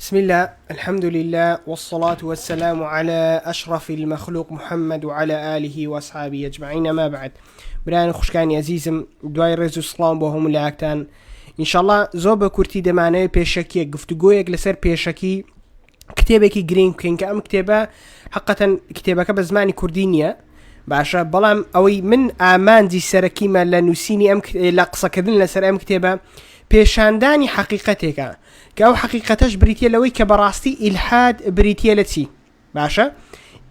بسم اللە الحمد للە والصلاة والسلام علی اشرف المخلوق محمد وعلی آله واصحابه اجمعین اما بعد برایان و خوشکانی ئەزیزم دوای ڕێز و سڵاوم بۆ هەموو لایەکتان ئینشاءاللە زۆر بە کورتی دەمانەوێت پێشەکیەک گفتوگۆیەک لەسەر پێشەکی کتێبێکی گرنگ بکەین کە ئەم کتێبە حقەتەن کتێبەکە بە زمانی کوردی نییە باشە بەڵام ئەوەی من ئامانجی سەرەکیمە لە نووسینی ئەم لە قسەکردن لەسەر ئەم کتێبە پێشاندانی حەقیقەتێکە کە ئەو حەقیقەتەش بریتیە لەوەی کە بەڕاستی ئیلحاد بریتیە لە چی باشە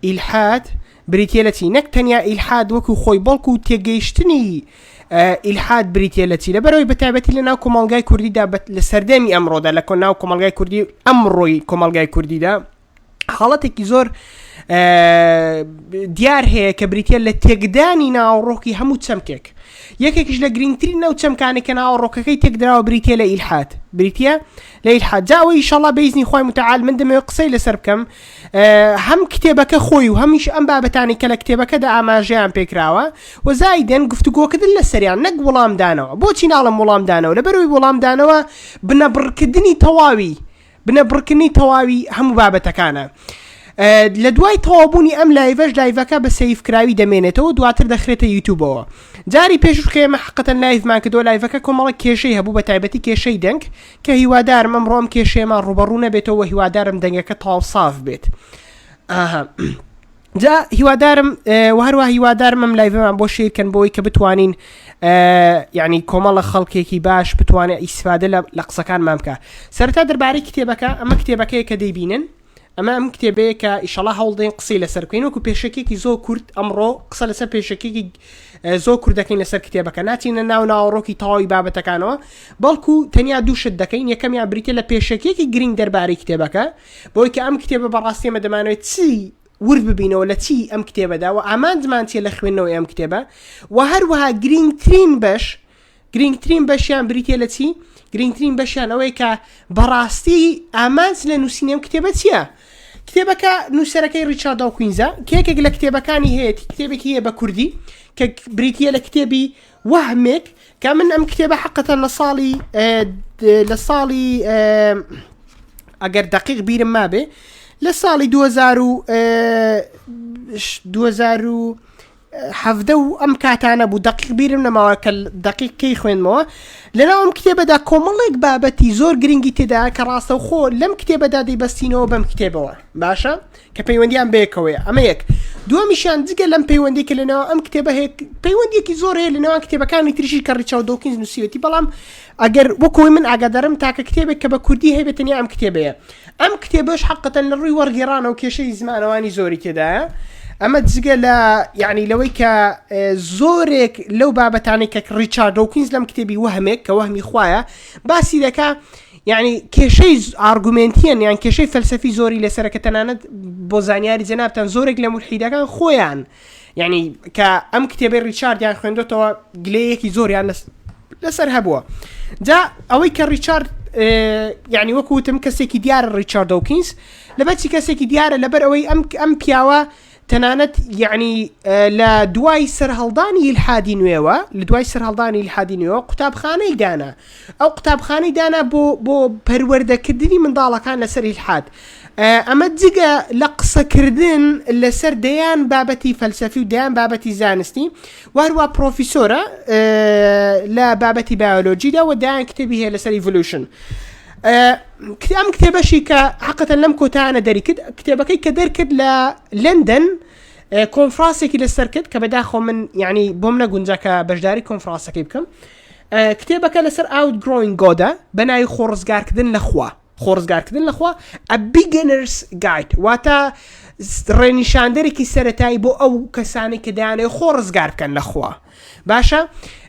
ئیلحاد بریتیە لە چی نەک تەنیا ئیلحاد وەکو خۆی بەڵکو تێگەیشتنی ئیلحاد بریتە لە چی لەبەرەوەی بەتایبەتی لە ناو کۆمەڵگای کوردیدا لە سەردەمی ئەمڕۆدا لە ناو کۆمەڵگای کوردی ئەمڕۆی کۆمەڵگای کوردیدا حاڵەتێکی زۆر دیار هەیە کە بریتە لە تێکدانی ناوەڕۆکی هەموو چەمکێک یەکێکیش لە گرنگترین نەو چەمکانی کە ناوەڕۆکەکەی تێکدراوە بریتە لە ئیلحاد بریتە لە ئیلحاد جا ئەوەی ئیشەڵا بەئیزنی خوای متعال من دەمەوێت قسەی لەسەر بکەم هەم کتێبەکە خۆی و هەمیش ئەم بابەتانی کە لە کتێبەکەدا ئاماژەیان پێکراوە و زایدەن گفتوگۆکردن لەسەریان نەک وەڵامدانەوە بۆچی ناڵم وەڵامدانەوە لەبەرەوەی وەڵامدانەوە بنەبڕکردنی تەواوی بنەبڕکردنی تەواوی هەموو بابەتەکانە. لە دوای تەواوبوونی ئەم live ەش live ەکە بە save کراوی دەمێنێتەوە دواتر دەخرێتە یوتوبەوە جاری پێشوش کە ئێمە حقەتەن live مان کردەوە live ەکە کۆمەڵە کێشەی هەبوو بە تایبەتی کێشەی دەنگ کە هیوادارم ئەمڕۆ ئەم کێشەیەمان ڕوبەڕوو نەبێتەوە هیوادارم دەنگەکە تەواو ساف بێت ئاها. جا هیوادارم و هەروە هیوادارم ئەم live ەمان بۆ share کەن بۆی کە بتوانین یعنی کۆمەڵە خەڵکێکی باش بتوانێت ئیسفادە لە قسەکانمان بکە سەرتا دەربارەی کتێبەکە ئەمە کتێبەکەیە کە دەیبینن ئەمە ئەم کتێبەیە کە ئیشەڵا هەوڵدەین قسەی لەسەر بکەین وەکو پێشەکێکی زۆر کورت ئەمڕۆ قسە لەسەر پێشەکێکی زۆر کورت دەکەین لەسەر کتێبەکە ناچینە ناو ناوەڕۆکی تەواوی بابەتەکانەوە بەڵکو تەنیا دوو شت دەکەین یەکەمیان بریتە لە پێشەکێکی گرنگ دەربارەی کتێبەکە بۆی کە ئەم کتێبە بەڕاستی ئێمە دەمانەوێت چی ورد ببینەوە لە چی ئەم کتێبەدا و ئامانجمان چیە لە خوێندنەوەی ئەم کتێبە و هەروەها گرنگترین بەش گرنگترین بەشیان بریتە لە چی گرنگترین بەشیان ئەوەیە کە بەڕاستی ئامانج لە نووسینی ئەم کتێبە چییە؟ کتێبەکە نووسەرەکەی ڕیچارد داوکینزە کێکێک لە کتێبەکانی هەیە کتێبێکی هەیە بە کوردی کە بریتە لە کتێبی وەهمێک کە من ئەم کتێبە حقەتەن لە ساڵی لە ساڵی ئەگەر دقیق بیرم مابێ لە ساڵی 2000 و 2017 و ئەم کاتانە بوو دقیق بیرم نەماوە کە دقیق کەی خوێندمەوە لەناو ئەم کتێبەدا کۆمەڵێک بابەتی زۆر گرنگی تێدا کە ڕاستەوخۆ لەم کتێبەدا دەیبەستینەوە بەم کتێبەوە باشە کە پەیوەندیان بەیەکەوەیە ئەمە یەک دووەمیشیان جگە لەم پەیوەندی کە لەناو ئەم کتێبە هەیە پەیوەندیەکی زۆر هەیە لەنێوان کتێبەکانی تریشی کە ڕیچارد دۆکینز نووسیوێتی بەڵام ئەگەر وەکۆی من ئاگادارم تاکە کتێبێک کە بە کوردی هەیە تەنیا ئەم کتێبەیە ئەم کتێبەش حقەتەن لە ڕووی وەرگێڕانەوە کێشەی زمانەوانی زۆری تێدایە ئەمە جگە لە یعنی لەوەی کە زۆرێک لەو بابەتانەی کە ڕیچارد دۆکینز لەم کتێبی وەهمێک کە وەهمی خوایە باسی دەکا یانی کێشەی ئارگومێنتیەن یان کێشەی فەلسەفی زۆری لەسەرە کە تەنانەت بۆ زانیاری جەنابتان زۆرێک لە مولحیدەکان خۆیان یعنی کە ئەم کتێبەی ڕیچاردیان خوێندۆتەوە گلەیەکی زۆریان لەسەر هەبووە جا ئەوەی کە ڕیچارد یعنی وەکو وتم کەسێکی دیارە ڕیچارد دۆکینز لەبەرچی کەسێکی دیارە لەبەر ئەوەی ئەم ئەم پیاوە تەنانەت یەعنی لە دوای سەرهەڵدانی ئیلحادی نوێوە لە دوای سەرهەڵدانی ئیلحادی نوێوە قوتابخانەی دانا ئەو قوتابخانەی دانا بۆ بۆ پەروەردەکردنی منداڵەکان لەسەر ئیلحاد ئەمە جگە لە قسەکردن لەسەر دەیان بابەتی فەلسەفی و دەیان بابەتی زانستی وهروە پرۆفیسۆرە لە بابەتی بایۆلۆجیدا و دەیان کتێبی هەیە لەسەر evolution ئەم کتێبەشی کە حقەتەن لەم کۆتایانە دەریکرد کتێبەکەی کە دەرکرد لە لەندەن کۆنفرانسێکی لەسەر کرد کە بەداخۆ من یعنی بۆم نەگونجا کە بەشداری کۆنفرانسەکەی بکەم کتێبەکە لەسەر Outgrowing God ە بە ناوی خۆڕزگارکردن لە خوا خۆڕزگارکردن لە خوا A Beginner's Guide واتە ڕێنیشاندەرێکی سەتایی بۆ ئەو کەسانی کە دەیانەوێت خۆ ڕزگار بکەن لە خوا باشە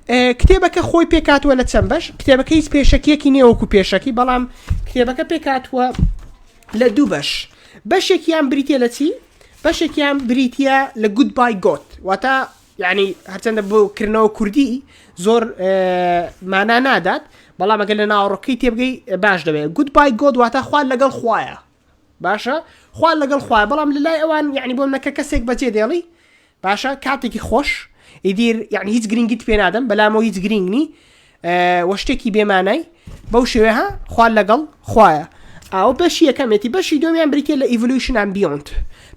کتێبەکە خۆی پێکاتوە لە چەند بەش کتێبەکە هیچ پێشەکیەکی نییە وەکو پێشەکی بەڵام کتێبەکە پێکاتوە لە دوو بەش بەشێکیان بریتە لە چی بەشێکیان بریتە لە Goodbye God واتە یعنی هەرچەندە بۆ کردنەوە کوردی زۆر مانا نادات بەڵام ئەگەر لە ناوەڕۆکەی تێبگەی باش دەبێت Goodbye God واتە خوا لەگەڵ خوایە باشە خوا لەگەڵ خوایە بەڵام لە لای ئەوان یعنی بۆ نەکە کەسێک بەجێ دێڵی باشە کاتێکی خۆش ئیدیر یعنی هیچ گرنگیت پێ نادەم بەلامەوە هیچ گرنگ نی وە شتێکی بێمانای بەو شێوەیە خوا لەگەڵ خوایە. ئەو بەشی یەکەمێتی بەشی دووەمیان بریتیە لە Evolution and Beyond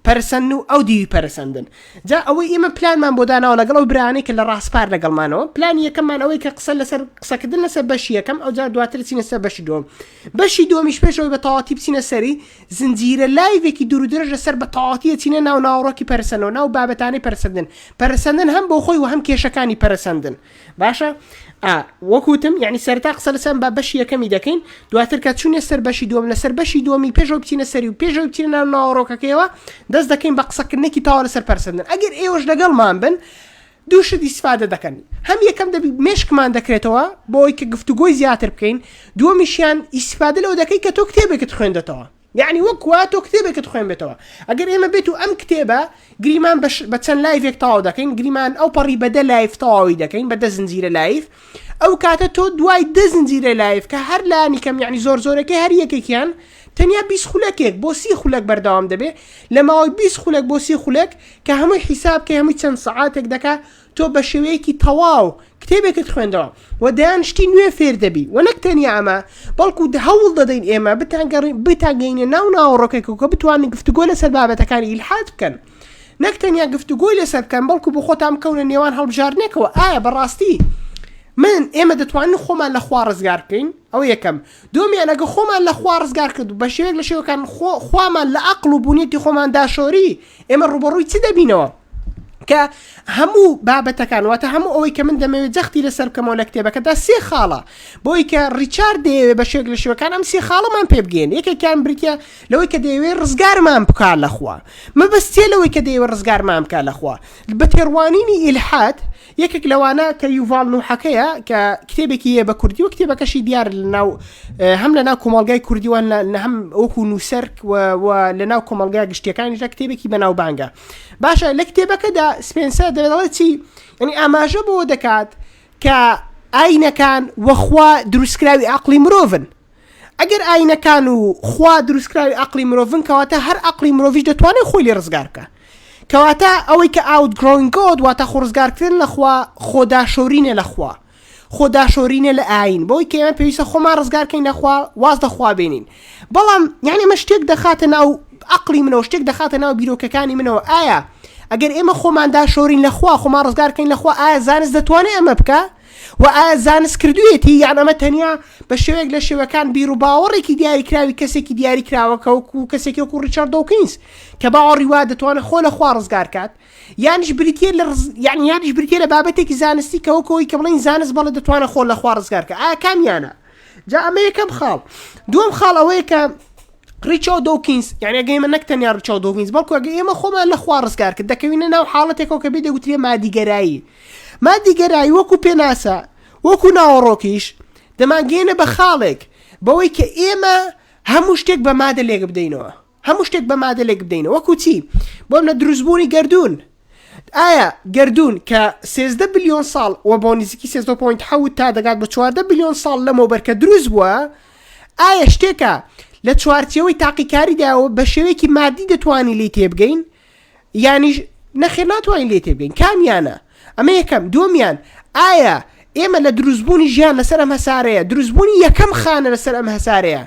پەرەسەندن و ئەو دیوی پەرەسەندن جا ئەوەی ئێمە پلانمان بۆ داناوە لەگەڵ ئەو برایانەی کە لە ڕاسپار لەگەڵمانەوە پلانی یەکەممان ئەوەی کە قسە لەسەر قسەکردن لەسەر بەشی یەکەم ئەوجا دواتر چینە سەر بەشی دووەم بەشی دووەمیش پێش ئەوەی بە تەواوەتی بچینە سەری زنجیرە لایڤێکی دوور و درێژ لەسەر بە تەواوەتی دەچینە ناو ناوەڕۆکی پەرەسەندنەوە ناو بابەتانەی پەرەسەندن پەرەسەندن هەم بۆ خۆی و هەم کێشەکانی پەرەسەندن باشە ئا وەک وتم یعنی سەرەتا قسە لەسەر با بەشی یەکەمی دەکەین دواتر کە چوونە سەر بەشی دووەم لەسەر بەشی دووەمی پێشەوە بچینە سەری و پێشەوە بچینە ناو ناوەڕۆکەکەیەوە دەست دەکەین بە قسەکردنێکی تەواو لەسەر پەرەسەندن ئەگەر ئێوەش لەگەڵمان بن دوو شت ئیسفادە دەکەن هەم یەکەم دەبی مێشکمان دەکرێتەوە بۆ ئەوەی کە گفتوگۆی زیاتر بکەین دووەمیشیان ئیسفادە لەوە دەکەی کە تۆ کتێبێکت خوێندەتەوە یەعنی وەک وا تۆ کتێبێکت خوێنبێتەوە ئەگەر ئێمە بێت و ئەم کتێبە گریمان بە چەند لایڤێک تەواو دەکەین گریمان ئەو پەڕی بە دە لایڤ تەواوی دەکەین بە دە زنجیرە لایڤ ئەو کاتە تۆ دوای دە زنجیرە لایڤ کە هەر لانی کەم یعنی زۆر زۆرەکەی هەر یەکێکیان تەنیا 20 خولەکێک بۆ سی خولەک بەردەوام دەبێ لە ماوەی 20 خولەک بۆ سی خولەک کە هەمووی حیساب کە هەمووی چەند سەعاتێک دەکا تۆ بە شێوەیەکی تەواو کتێبێکت خوێندەوە و دەیان شتی نوێ فێر دەبی و نەک تەنیا ئەمە بەڵکو هەوڵ دەدەین ئێمە بتانگەینە ناو ناوەڕۆکێک و کە بتوانن گفتوگۆ لەسەر بابەتەکانی ئیلحاد بکەن نەک تەنیا گفتوگۆی لەسەر بکەن بەڵکو بۆ خۆتان بکەونە نێوان هەڵبژاردنێکەوە ئایا بەڕاستی من ئێمە دەتوانین خۆمان لە خوا ڕزگار بکەین ئەو یەکەم دووەمیان ئەگە خۆمان لە خوا ڕزگار کرد و بە شێوەیەک لە شێوەکان خوامان لە ئەقڵ و بوونیەتی خۆمان داشۆری ئێمە ڕووبەڕووی چ دەبینەوە؟ کە هەموو بابەتەکان واتە هەموو ئەوەی کە من دەمەوێت جەختی لەسەر بکەمەوە لە کتێبەکەدا سێ خاڵە بۆی کە ڕیچارد دەیەوێت بە شێوەیەک لە شێوەکان ئەم سێ خاڵەمان پێ بگەین یەکێکیان بریتە لەوەی کە دەیەوێت ڕزگارمان بکا لە خوا مەبەست چییە لەوەی کە دەیەوێت ڕزگارمان بکا لە خوا بە تێڕوانینی ئیلحاد یەکێک لەوانە کە یوڤاڵ نوحەکەیە کە کتێبێکی هەیە بە کوردی و کتێبەکەشی دیار لەناو هەم لەناو کۆمەڵگای کوردی وان لە هەم وەکو نووسەر و لەناو کۆمەڵگا گشتیەکانیشدا کتێبێکی بەناوبانگە باشە لە کتێبەکەدا سپێنسەر دەڵێت چی یعنی ئاماژە بۆ دەکات کە ئاینەکان وەخوا دروستکراوی عقلی مرۆڤن ئەگەر ئاینەکان و خوا دروستکراوی عەقڵی مرۆڤن کەواتە هەر عەقڵی مرۆڤیش دەتوانێت خۆی لێ ڕزگار بکا کەواتە ئەوەی کە outgrowing God واتە خۆ ڕزگارکردن لە خوا خۆ داشۆرینە لە خوا خۆ داشۆرینە لە ئاین بەوەی کە ئێمە پێویستە خۆمان ڕزگار کەین لە خوا واز لە خوا بێنین بەڵام یعنی ئەمە شتێک دەخاتە ناو عەقڵی منەوە شتێک دەخاتە ناو بیرۆکەکانی منەوە ئایا ئەگەر ئێمە خۆمان داشۆرین لە خوا خۆمان ڕزگار کەین لە خوا ئایا زانست دەتوانێت ئەمە بکا وە ئایا زانست کردوویەتی یان ئەمە تەنیا بە شێوەیەک لە شێوەکان بیروباوەڕێکی دیاریکراوی کەسێکی دیاریکراوە کە وەکو کەسێکی وەکو ڕیچارد دۆکینز کە باوەڕی وایە دەتوانێت خۆ لە خوا ڕزگار کات یانیش بریتییە لە ڕز یعنی یانیش بریتییە لە بابەتێکی زانستی کە وەکو ئەوەی کە بڵێین زانست بەڵێ دەتوانێت خۆ لە خوا ڕزگار کات ئایا کامیانە جا ئەمە یەکەم خاڵ دووەم خاڵ ئەوەیە کە ڕیچارد دۆکینز یعنی ئەگە ئێمە نەک تەنیا ڕیچارد دۆکینز بەڵکو ئەگە ئێمە خۆمان لە خوا ڕزگار کرد دەکەوینە ناو حاڵەتێکەوە کە بێ دەگوترێ مادیگەرایی مادیگەرایی وەکو پێناسە، وەکو ناوەڕۆکیش، دەمانگەیەنە بە خاڵێک، بەوەی کە ئێمە هەموو شتێک بە مادە لێکبدەینەوە. هەموو شتێک بە مادە لێکبدەینەوە. وەکو چی؟ بۆ منە دروستبوونی گەردوون. ئایا گەردوون کە 13 بلیۆن ساڵ و بۆ نزیکی 13.7 تا دەگات بە 14 بلیۆن ساڵ لەمەوبەر کە دروست بووە، ئایا شتێکە لە چوارچێوەی تاقیکاریدا و بە شێوەیەکی مادی دەتوانین لێی تێبگەین؟ یانیش نەخێر ناتوانین لێی تێبگەین کامیانە؟ ئەمە یەکەم دووەمیان ئایا ئێمە لە دروستبوونی ژیان لەسەر ئەم هەسارەیە دروستبوونی یەکەم خانە لەسەر ئەم هەسارەیە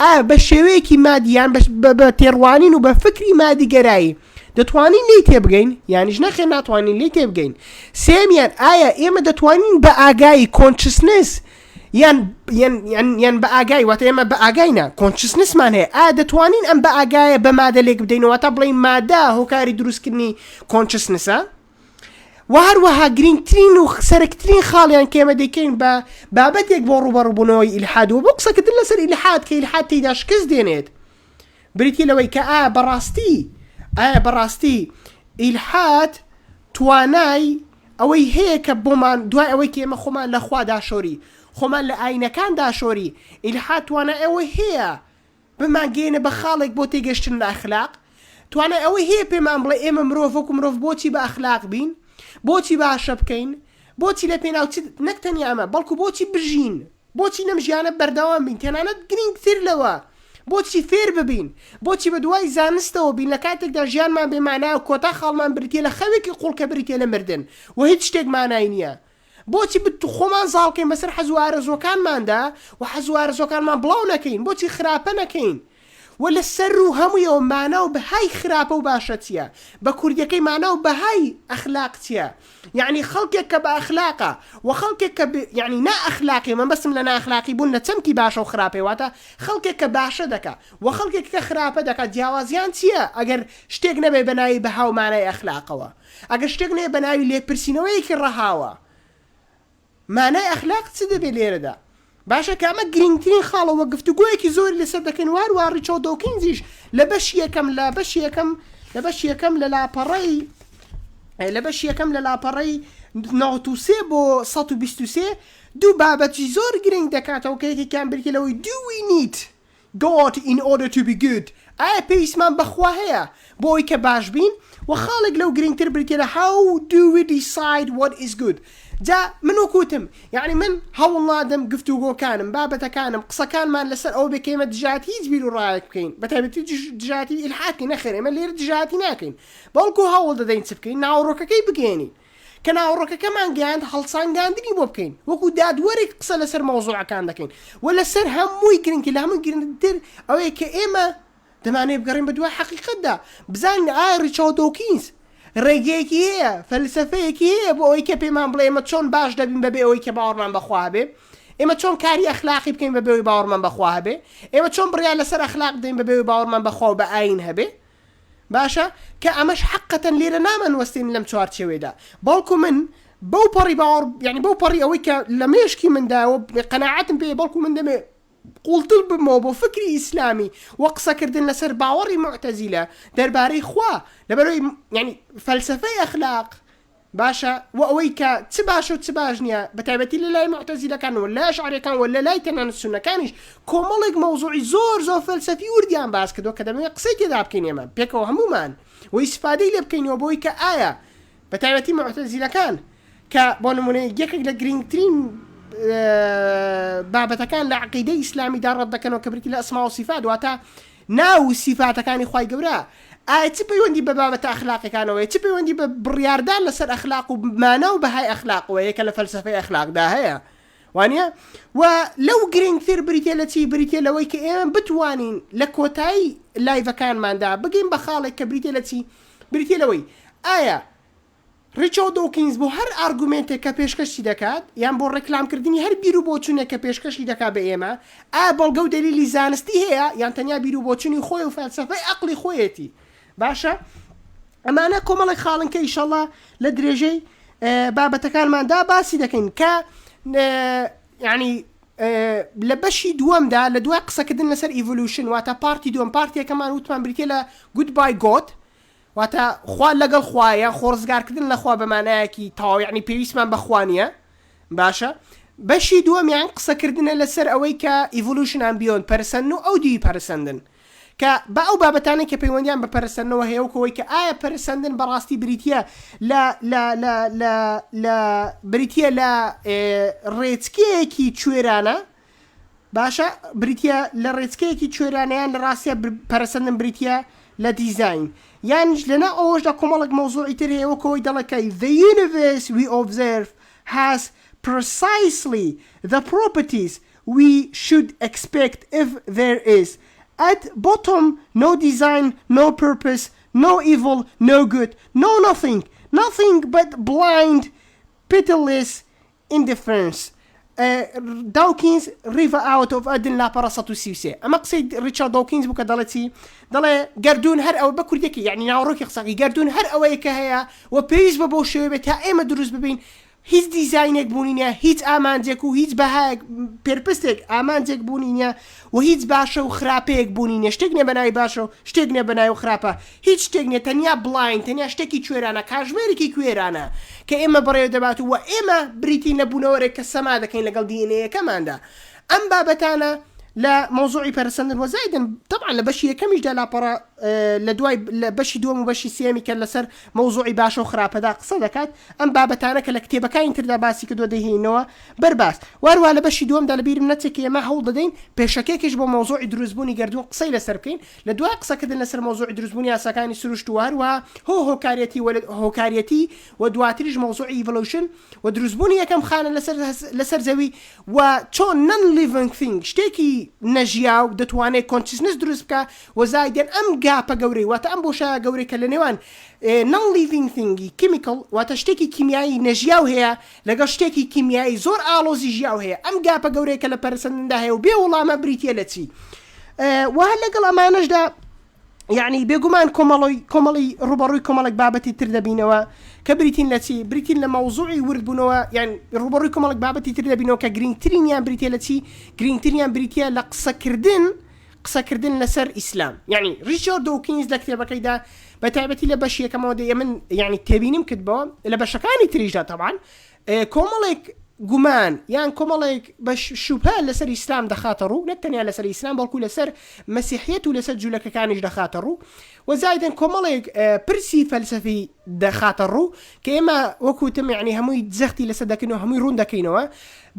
ئایا بە شێوەیەکی مادی یان بە تێڕوانین و بە فکری مادیگەرایی دەتوانین لێی تێبگەین یانیش نەخێر ناتوانین لێی تێبگەین سێمیان ئایا ئێمە دەتوانین بە ئاگایی consciousness یان یان یان یان بە ئاگای واتە ئێمە بە ئاگای نا consciousness مان هەیە ئایا دەتوانین ئەم بە ئاگایە بە مادە لێک بدەینەوە تا بڵێین مادە هۆکاری دروستکردنی consciousness ە و هەروەها گرنگترین و سەرەکترین خاڵیان کە ئێمە دەیکەین بە بابەتێک بۆ ڕووبەڕووبوونەوەی ئیلحاد و بۆ قسەکردن لەسەر ئیلحاد کە ئیلحاد تێیدا شکست دێنێت بریتیە لەوەی کە ئایا بەڕاستی ئایا بەڕاستی ئیلحاد توانای ئەوەی هەیە کە بۆمان دوای ئەوەی کە ئێمە خۆمان لە خوا داشۆری، خۆمان لە ئایینەکان داشۆری، ئیلحاد توانای ئەوەی هەیە بمانگەیەنێ بە خاڵێک بۆ تێگەشتن لە ئەخلاق؟ توانای ئەوەی هەیە پێمان بڵێ ئێمە مرۆڤ وەکو مرۆڤ بۆچی بە ئەخلاق بین؟ بۆچی باشە بکەین؟ بۆچی لە پێناو چ نەک تەنیا ئەمە بەڵکو بۆچی بژین؟ بۆچی لەم ژیانە بەردەوام بین؟ تەنانەت گرینگتر لەوە، بۆچی فێر ببین؟ بۆچی بەدوای زانستەوە بین لە کاتێکدا ژیانمان بێ مانایە و کۆتا خاڵمان بریتییە لە خەوێکی قوڵ کە بریتییە لە مردن و هیچ شتێک مانای نییە؟ بۆچی خۆمان زاڵ کەین بەسەر حەز و ئارەزووەکانماندا و حەز و ئارەزووەکانمان بڵاو نەکەین؟ بۆچی خراپە نەکەین؟ وە لە سەروو هەموویەوە مانا و بەهای خراپە و باشە چیە؟ بە کوردیەکەی مانا و بەهای ئەخلاق چیە؟ یەعنی خەڵکێک کە بە ئەخلاقە وە خەڵکێک کە یەعنی نا ئەخلاقی مەبەستم لە نا ئەخلاقی بوون لە چەمکی باشە و خراپەیە واتە خەڵکێک کە باشە دەکا وە خەڵکێک کە خراپە دەکا جیاوازیان چیە ئەگەر شتێک نەبێ بە ناوی بەها و مانای ئەخلاقەوە ئەگەر شتێک نەبێ بە ناوی لێپرسینەوەیەکی ڕەهاوە مانای ئەخلاق چ دەبێت لێرەدا؟ باشە کە ئەمە گرینگترین خاڵە وە گفتوگۆیەکی زۆری لەسەر دەکەین و هەروەها ڕیچارد دۆکینزیش لە بەشی یەکەم لە بەشی یەکەم لە بەشی یەکەم لە لاپەڕەی لە بەشی یەکەم لە لاپەڕەی 93 بۆ 123 دوو بابەتی زۆر گرنگ دەکاتەوە کە یەکێکیان بریتیە لەوەی do we need God in order to be good ئایا پێویستمان بە خوا هەیە بۆ ئەوەی کە باش بین؟ وە خاڵێک لەو گرنگتر بریتیە لە How do we decide what is good جا من وەک وتم یەعنی من هەوڵ نادەم گفتوگۆکانم بابەتەکانم قسەکانمان لەسەر ئەوە بێ کە ئێمە دژایەتی هیچ بیروڕایەک بکەین بەتایبەتی دژایەتی ئیلحاد بکەین نەخێر ئێمە لێرە دژایەتی ناکەین بەڵکو هەوڵ دەدەین چ بکەین ناوەڕۆکەکەی بگەیەنین کە ناوەڕۆکەکەمان گەیاند هەڵسانگاندنی بۆ بکەین وەکو دادوەرێک قسە لەسەر مەوزوعەکان دەکەین و لەسەر هەمووی گرنگتر لە هەمووی گرنگتر ئەوەیە کە ئێمە دەمانەوێت بگەڕێین بە دوای حەقیقەتدا بزانین ئایا ڕیچارد دۆکینز ڕێگەیەکی هەیە فەلسەفەیەکی هەیە بۆ ئەوەی کە پێمان بڵێ ئێمە چۆن باش دەبین بەبێ ئەوەی کە باوەڕمان بەخوا هەبێ ئێمە چۆن کاری ئەخلاقی بکەین بەبێ ئەوەی باوەڕمان بەخوا هەبێ ئێمە چۆن بڕیار لەسەر ئەخلاق بدەین بەبێ ئەوەی باوەڕمان بەخوا و بە ئایین هەبێ باشە کە ئەمەش حەقەتەن لێرە نامان وەستێنین لەم چوارچێوەیەدا بەڵکو من بەو پەڕی باوەڕ یعنی بەو پەڕی ئەوەی کە لە مێشکی مندا و قەناعەتم پێ بەڵکو من دەمێ قوڵتر بمەوە بۆ فکری ئیسلامی و قسەکردن لەسەر باوەڕی موعتەزیلە دەربارەی خوا لەبەرئەوەی یعنی فەلسەفەی ئەخلاق باشە وە ئەوەی کە چ باشە و چ باش نیە بە تایبەتی لە لای موعتەزیلەکان و لای ئەشعەریەکان و لە لای تەنانەت سوننەکانیش کۆمەڵێک مەوزوعی زۆر زۆر فەلسەفی وردیان باس کردوە کە دەمەوێت قسەی تێدا بکەین ئێمە پێکەوە هەموومان و ئیسفادەی لێ بکەینەوە بۆی کە ئایا بە تایبەتی موعتەزیلەکان کە بۆ نمونە یەکێک لە گرنگترین بابەتەکان لە عقیدەی ئیسلامیدا ڕەت دەکەنەوە کە بریتی لە ئەسما و سیفات واتە ناو و سیفاتەکانی خوای گەورە ئایا چ پەیوەندی بە بابەتە ئەخلاقیەکانەوە هەیە؟ چ پەیوەندی بە بڕیاردان لەسەر ئەخلاق و مانا و بەهای ئەخلاقەوە هەیە کە لە فەلسەفەی ئەخلاقدا هەیە؟ وانیە؟ و لەو گرنگتر بریتیە لە چی؟ بریتیە لەوەی کە ئێمە بتوانین لە کۆتایی لایڤەکانماندا بگەین بە خاڵێک کە بریتیە لە چی؟ بریتیە لەوەی ئایا ڕیچارد دۆکینز بۆ هەر ئارگومێنتێک کە پێشکەشی دەکات، یان بۆ ڕێکلامکردنی هەر بیروبۆچوونێک کە پێشکەشی دەکات بە ئێمە، ئایا بەڵگە و دەلیلی زانستی هەیە، یان تەنیا بیروبۆچوونی خۆی و فەلسەفەی ئەقڵی خۆیەتی؟ باشە ئەمانە کۆمەڵێک خاڵن کە ئیشەڵا لە درێژەی بابەتەکانماندا باسی دەکەین کە یعنی لە بەشی دووەمدا لە دوای قسەکردن لەسەر evolution واتە part ی دووەم part ێکەمان وتمان بریتە لە goodbye God واتە خوا لەگەڵ خوایە یان خۆڕزگارکردن لە خوا بە مانایەکی تەواو یەعنی پێویستمان بە خوا نییە باشە بەشی دووەمیان قسەکردنە لەسەر ئەوەی کە evolution and beyond پەرسەندن و ئەو دیوی پەرسەندن کە بە ئەو بابەتانەی کە پەیوەندیان بە پەرسەندنەوە هەیە وەکو ئەوەی کە ئایا پەرسەندن بەڕاستی بریتییە لە لە لە لە لە بریتییە لە ڕێچکەیەکی کوێرانە باشە بریتیە لە ڕێچکەیەکی کوێرانە یان لە ڕاستیا پەرەسەندن بریتیە لە دیزاین یانیش لەناو ئەوەشدا کۆمەڵێک مەوزوعی تر هەیە وەک ئەوەی دەڵێ کە The universe we observe has precisely the properties we should expect if there is at bottom no design no purpose no evil no good no nothing nothing but blind pitiless Indifference، داوکینز، River Out of Eden لاپەڕە 133. ئەمە قسەی ڕیچارد داوکینز بوو کە دەڵێ چی؟ دەڵێ گەردوون هەر ئەوە بە کوردیەکەی یانی ناوەڕۆکی قسەکەی گەردوون هەر ئەوەیە کە هەیە و پێویست بە بەو شێوەیە بێت تا ئێمە دروست ببین هیچ دیزاینێک بوونی نییە هیچ ئامانجێک و هیچ بەهایەک purpose ێک ئامانجێک بوونی نییە و هیچ باشە و خراپەیەک بوونی نییە شتێک نییە بە ناوی باشە و شتێک نییە بە ناوی خراپە هیچ شتێک نیە تەنیا blind تەنیا شتێکی کوێرانە کاژمێرێکی کوێرانە کە ئێمە بەڕێوە دەبات و ئێمە بریتین لە بوونەوەرێک کە سەما دەکەین لەگەڵ DNA یەکەماندا ئەم بابەتانە لە مەوزوعی پەرەسەندن وە زایدن تەبعەن لە بەشی یەکەمیشدا لاپەڕە لە دوای لە بەشی دووەم و بەشی سێیەمی کە لەسەر مەوزوعی باشە و خراپەدا قسە دەکات ئەم بابەتانە کە لە کتێبەکانی تردا باسی کردووە دەیهێنینەوە بەر باس وهەروەها لە بەشی دووەمدا لە بیرم نەچێت کە ئێمە هەوڵ دەدەین پێشەکیەکیش بۆ مەوزوعی دروستبوونی گەردوون قسەی لەسەر بکەین لە دوای قسەکردن لەسەر مەوزوعی دروستبوونی یاساکانی سروشت و هەروەها هۆ هۆکاریەتی و هۆکاریەتی و دواتریش مەوزوعی evolution و دروستبوونی یەکەم خانە لەسەر لەسەر زەوی و چۆن non living thing شتێکی نەژیاو دەتوانێت consciousness دروست بکا و زایدەن ئەم gap ە گەورەی واتە ئەم بۆشایە گەورەی کە لە نێوان non living thing ی chemical واتە شتێکی کیمیایی نەژیاو هەیە لەگەڵ شتێکی کیمیایی زۆر ئاڵۆزی ژیاو هەیە ئەم gap ە گەورەیە کە لە پەرەسەندندا هەیە و بێ وڵامە بریتیە لە چی وە هەر لەگەڵ ئەمانەشدا یعنی بێگومان کۆمەڵی کۆمەڵی ڕوبەڕووی کۆمەڵێک بابەتی تر دەبینەوە کە بریتین لە چی بریتین لە مەوزوعی وردبوونەوە یان ڕوبەڕووی کۆمەڵێک بابەتی تر دەبینەوە کە گرنگترینیان بریتە لە چی گرنگترینیان بریتە لە قسەکردن قسەکردن لەسەر ئیسلام یعنی ڕیچارد دۆکینز لە کتێبەکەیدا بە تایبەتی لە بەشی یەکەمەوە دەیە من یعنی تێبینیم کردبەوە لە بەشەکانی تریشدا تەبان کۆمەڵێک گومان یان کۆمەڵێک بە شوبهە لەسەر ئیسلام دەخاتە ڕوو، نەک تەنیا لەسەر ئیسلام بەڵکو لەسەر مەسیحیەت و لەسەر جولەکەکانیش دەخاتە ڕوو و زایدەن کۆمەڵێک پرسی فەلسەفی دەخاتە ڕوو کە ئێمە وەکو وتم یعنی هەمووی جەختی لەسەر دەکەین و هەمووی ڕوون دەکەینەوە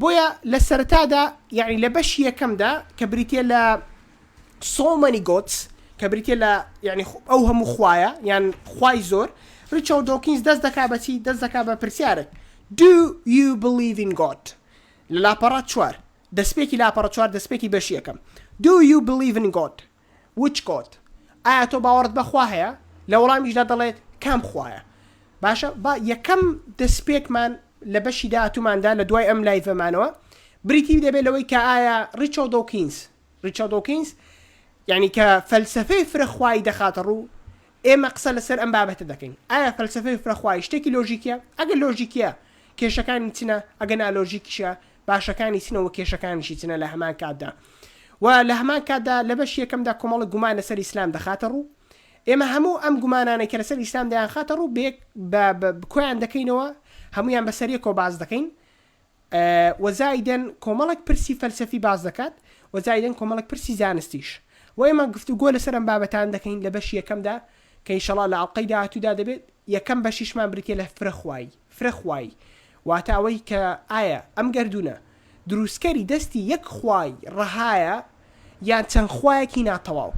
بۆیە لە سەرەتادا یعنی لە بەشی یەکەمدا کە بریتیە لە So Many Gods کە بریتیە لە یعنی ئەو هەموو خوایە یان خوای زۆر ڕیچارد دۆکینز دەست دەکا بە چی دەست دەکا بە پرسیارێک Do you believe in God لە لاپەڕە چوار دەستپێکی لاپەڕە چوار دەستپێکی بەشی یەکەم Do you believe in God Which God ئایا تۆ باوەڕت بە خوا هەیە لە وەڵامیشدا دەڵێت کام خوایە باشە با یەکەم دەستپێکمان لە بەشی داهاتووماندا لە دوای ئەم live ەمانەوە بریتی دەبێت لەوەی کە ئایا ڕیچارد دۆکینز ڕیچارد دۆکینز یانی کە فەلسەفەی فرە خوایی دەخاتە ڕوو، ئێمە قسە لەسەر ئەم بابەتە دەکەین، ئایا فەلسەفەی فرە خوایی شتێکی لۆژیکیە؟ ئەگەر لۆژیکیە کێشەکانی چنە؟ ئەگەر نالۆژیکیشە باشەکانی چنە و کێشەکانیشی چنە لە هەمان کاتدا؟ و لە هەمان کاتدا لە بەشی یەکەمدا کۆمەڵێک گومان لەسەر ئیسلام دەخاتە ڕوو، ئێمە هەموو ئەم گومانانەی کە لەسەر ئیسلام دەیانخاتە ڕوو بەیەک بە کۆیان دەکەینەوە، هەموویان بەسەر یەکەوە باس دەکەین، و زایدەن کۆمەڵێک پرسی فەلسەفی باس دەکات و زایدەن کۆمەڵێک پرسی زانستیش و ئێمە گفتوگۆ لەسەر ئەم بابەتان دەکەین لە بەشی یەکەمدا کە ئینشەڵا لە ئەڵقەی داهاتوودا دەبێت یەکەم بەشیشمان بریتیە لە فرەخوایی فرەخوایی واتە ئەوەی کە ئایا ئەم گەردوونە دروستکەری دەستی یەک خوای ڕەهایە یان چەند خوایەکی ناتەواو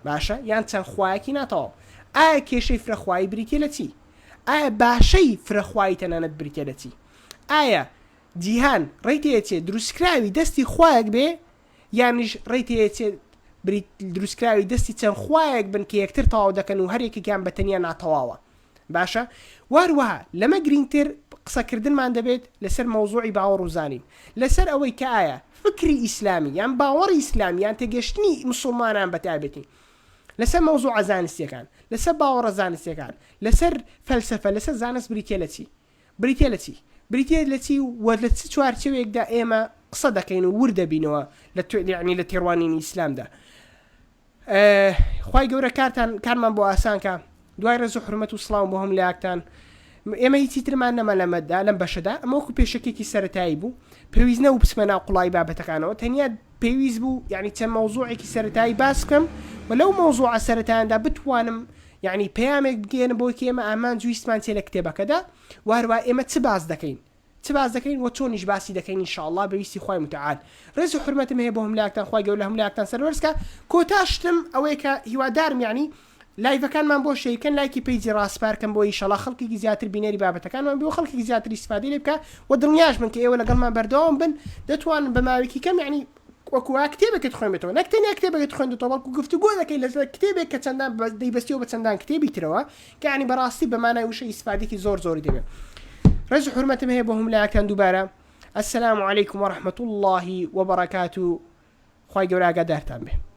باشە یان چەند خوایەکی ناتەواو ئایا کێشەی فرەخوایی بریتیە لە چی ئایا باشەی فرەخوایی تەنانەت بریتیە لە چی ئایا جیهان ڕێی تێچێ دروستکراوی دەستی خوایەک بێ یانیش ڕێی تێچێ دروستکراوی دەستی چەند خوایەک بن کە یەکتر تەواو دەکەن و هەر یەکێکیان بە تەنیا ناتەواوە باشە واروەها لەمە گرینگتر قسەکردنمان دەبێت لەسەر مەوزوعی باوەڕ و زانین لەسەر ئەوەی کە ئایا فکری ئیسلامی یان باوەڕی ئیسلامی یان تێگەشتنی مسوڵمانان بە تایبەتی لەسەر مەوزوعە زانستیەکان لەسەر باوەڕە زانستیەکان لەسەر فەلسەفە لەسەر زانست بریتیە لە چی بریتیە لە چی؟ بریتیە لە چی و لە چ چوارچێوەیەکدا ئێمە قسە دەکەین و ورد دەبینەوە لە یعنی لە تێڕوانینی ئیسلامدا خوای گەورە کارتان کارمان بۆ ئاسان کە دوای ڕێز و حرمەت و سڵاو بۆ هەموو لایەکتان ئێمە هیچی ترمان نەما لەمەدا لەم بەشەدا ئەمە وەکو پێشەکێکی سەتایی بوو پێویست نەبوو بچمە ناو قوڵایی بابەتەکانەوە تەنیا پێویست بوو یعنی چەند مەوزوعێکی سەتایی باس بکەم و لەو مەوزوعە سەتایاندا بتوانم یەعنی پەیامێک بگەیەنم بۆی کە ئێمە ئامانج ویستمان چیە لە کتێبەکەدا و هەروەها ئێمە چ باس دەکەین چ باس دەکەین وە چۆنیش باسی دەکەین ان شاء اللە بە ویستی خوای متعال ڕێز و حورمەتم هەیە بۆ هەموو لایەکتان خوای گەورە لە هەموو لایەکتان سەربەرز کا کۆتا شتم ئەوەیە کە هیوادارم یەعنی live ەکانمان بۆ share کەن لایکی page ی ڕاسپار کەن بۆ ئیشەڵا خەڵکێکی زیاتر بینەری بابەتەکانمان بێ و خەڵکێکی زیاتر ئیستفادەی لێ بکا و دڵنیاش بن کە ئێوە لەگەڵمان بەردەوام بن دەتوانن بە ماوەیەکی کەم یەعنی وەکو وا کتێبێکت خوێندێتەوە نەک تەنیا کتێبێکت خوێندێتەوە بەڵکو گفتوگۆ دەکەی لەسەر کتێبێک کە چەندان دەیبەستیەوە بە چەندان کتێبی ترەوە کە یعنی بەڕاستی بە مانای وشە ئیسفادێکی زۆر زۆری دەبێت ڕێز و حورمەتم هەیە بۆ هەموو لایەکتان دووبارە السلام علیکم ورحمة الله وبرکاته خوای گەورە ئاگادارتان بێ.